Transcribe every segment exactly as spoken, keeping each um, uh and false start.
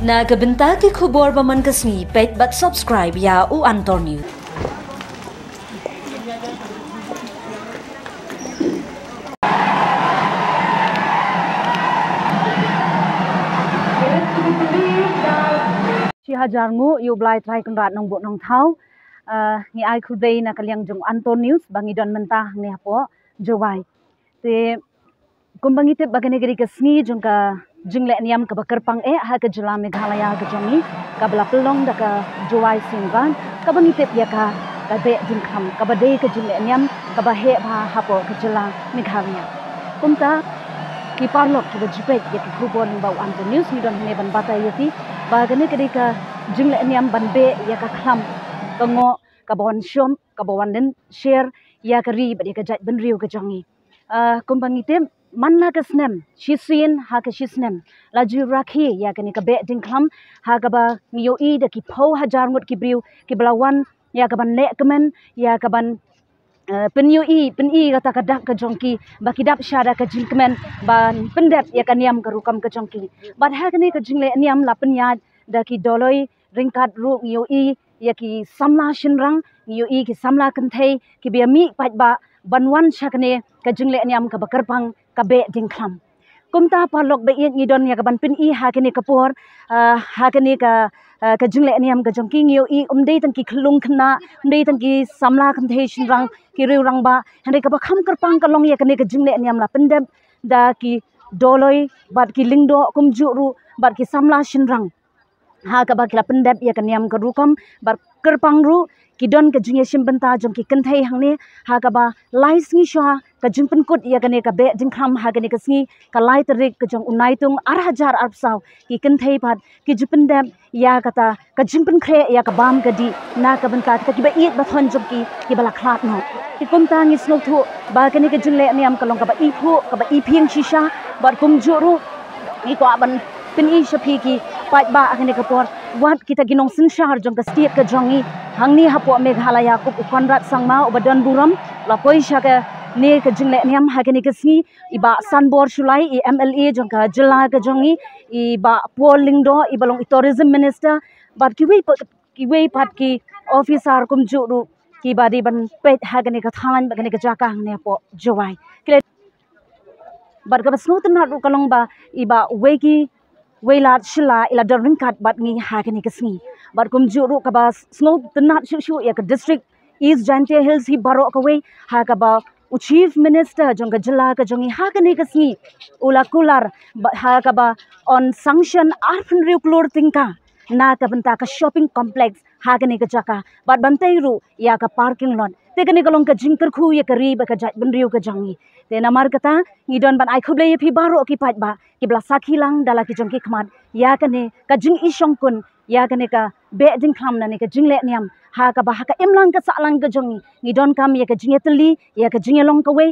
Na ka bynta ki khubor ba man ka sngi, peit bad subscribe ïa u Antor News. Shi hajar nguh ïa u Blai Trai Kynrad Nongbuh Nongthaw. Ah, ngi ai khublei na ka liang jong Antor News ba ngi don mynta hangne hapoh Jowai. Te kumba ngi tip ba kane ka dei ka sngi jong ka jingleh niam kaba kyrpang eh ha ka jylla Meghalaya ka jong ngi, kaba la pynlong da ka Jowai Seng Bad, kaba ngi tip ïa ka, ka Beh Diengkhlam, kaba dei ka jingleh niam kaba heh bha hapoh ka jylla Meghalaya. Kumta, ki paralok kiba ju peit ïa ki khubor lyngba u Antor News, ngi don hangne ban batai ïa phi ba kane ka dei ka jingleh niam ban beh ïa ka khlam, ka ngoh, kaba wan shop, kaba wan lynsher ïa ka ri bad ïa ka jaitbynriew ka jong ngi. Ah, kumba ngi tip, man la ka snem, shisien ha ka shisnem, la ju rakhe ïa kane ka Beh Diengkhlam, ha kaba ngi ïohi da ki phew hajar ngut ki briew kiba la wan ïa kaban lehkmen, ïa kaban, eh, pynïohi, pyni kata ka dak ka jong ki, ba ki dap sha da ka jingkmen ban pyndep ïa ka niam ka rukom ka jong ki. Bad ha kane ka jingleh niam la pynïaid da ki dolloi, ryngkat ruh ngi ïohi ïa ki samla shynrang, ngi ïohi ki samla kynthei kiba ïa mih paidbah ban wan sha kane ka jingleh niam kaba kyrpang, ka Beh Diengkhlam. Kumta paralok ba ïeit, ngi don ïa kaban pyni ha kane ka por, ah, ha kane ka, ah, ka jingleh niam ka jong ki, ngi ïohi ym dei tang ki khyllung khynnah, ym dei tang ki samla kynthei shynrang, ki riew rangbah, hynrei kaba kham kyrpang ka long ïa kane ka jingleh niam la pyndep da ki dolloi bad ki lyngdoh, kumjuh ruh bad ki samla shynrang, ha kaba ki la pyndep ïa ka niam ka rukom, bad kyrpang ruh ki don ka jingïashim bynta jong ki kynthei hangne, ha kaba lai sngi shuwa ka jingpynkut ïa kane ka Beh Diengkhlam ha kane ka sngi, ka lai tarik ka jong u Naitung ar hajar arphew saw, ki kynthei pat ki ju pyndep ïa kata ka jingpynkhreh ïa ka bam ka dih na ka bynta kita kiba ïeit ba thon jong ki, kiba la khlad noh. Te kumta ngi sngewthuh ba kane ka jingleh niam ka long kaba iphuh, kaba iphieng shisha, bad kumjuh ruh ngi kwah ban pyni sha phi ki paidbah ha kane ka por, wat kita ki nongsynshar jong ka state ka jong ngi hangne hapoh Meghalaya, kum u Conrad Sangma uba don burom, la poi sha kane ka jingleh niam ha kane ka sngi, i Bah Sanbor Shullai, i M L A jong ka jylla ka jong ngi, i Bah Paul Lyngdoh, iba long i Tourism Minister, bad kiwei pat, kiwei pat ki officer kumjuh ruh kiba dei ban peit ha kane ka thaiñ bad kane ka jaka hangne hapoh Jowai. Ki la Bad kaba sngewtynnat ruh ka long ba i Bah Weikie Weilad Shylla i la don ryngkat bad ngi ha kane ka sngi. Bad kumjuh ruh kaba sngewtynnat shuh shuh ïa ka District East Jaintia Hills hi baroh kawei, ha kaba u Chief Minister jong ka jylla ka jong ngi ha kane ka sngi u la kular, ba, ha kaba un sanction arphew klur tyngka na ka bynta ka shopping complex ha kane ka jaka, bad ban tei ruh ïa ka parking lot. Te kane ka long ka jingkyrkhu ïa ka ri bad ka jaitbynriew ka jong ngi. Te namar kata ngi don ban ai khublei ïa phi baroh ki paidbah kiba la sakhi lang da la ki jong ki khmat ïa kane ka jingïashongkun ïa kane ka Beh Diengkhlam, na ne ka jingleh niam, ha kaba ha ka imlang ka sahlang ka jong ngi ngi donkam ïa ka jingïatylli, ïa ka jingïalong kawei.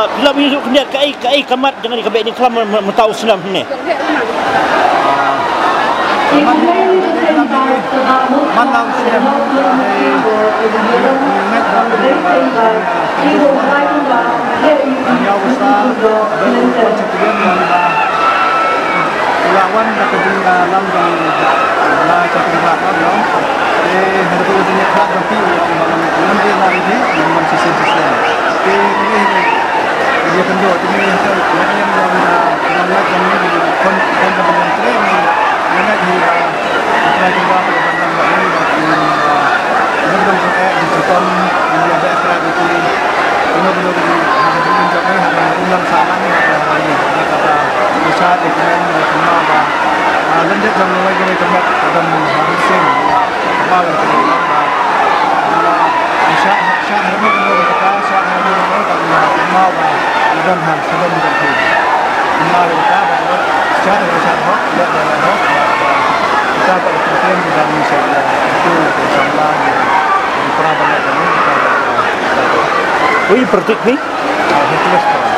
Ah, phi la ïohi khyndiat kaei kaei ka mat jong kane ka Behdeiñkhlam mynta u snem ne? Man la u snem, eh, ngat ba, eh, ïa u sa, ba, ba, la wan da ka jingïalam jong la ka jingïalam jong. Te hynrei ka jingïalam jong phi, ïa u ba la ngat, ngan ri la ri, ngan wan shisien shisien. Te ïa kynduh te ngi hynrei ngi ïa ngi ïa ngi khon khon ka ban trei ngi ïa ngi hi ba Trai Kynrad ba ban ban ba ngi ba ngi ba ngi dang sngewthuh ngi sngewthuh ngi ïa ba Trai ba ki ngi ba ngi ha ka jingim jong ngi ha ka jingim lang sah lang ngi ha ka ngi ha ka ba ngi sah te kmen ngi kynmaw ba lyndet jong ngi wei jong ngi kynrad ka dang ha ka sing kynmaw ïa ka jingim ba ngi sah sah ha ngi kynmaw ka sah ha ngi kynmaw ba ngi kynmaw ba ngi dang ha Shalom jong phi. Ïa kata ba ka shad, ka shad hok, ïa ka hok. Kita ba ka Khristan kita ni sha ïa itu ke samla ni. Di para ba ni kita ba. Ui, pertik ni? Ah, Hitler.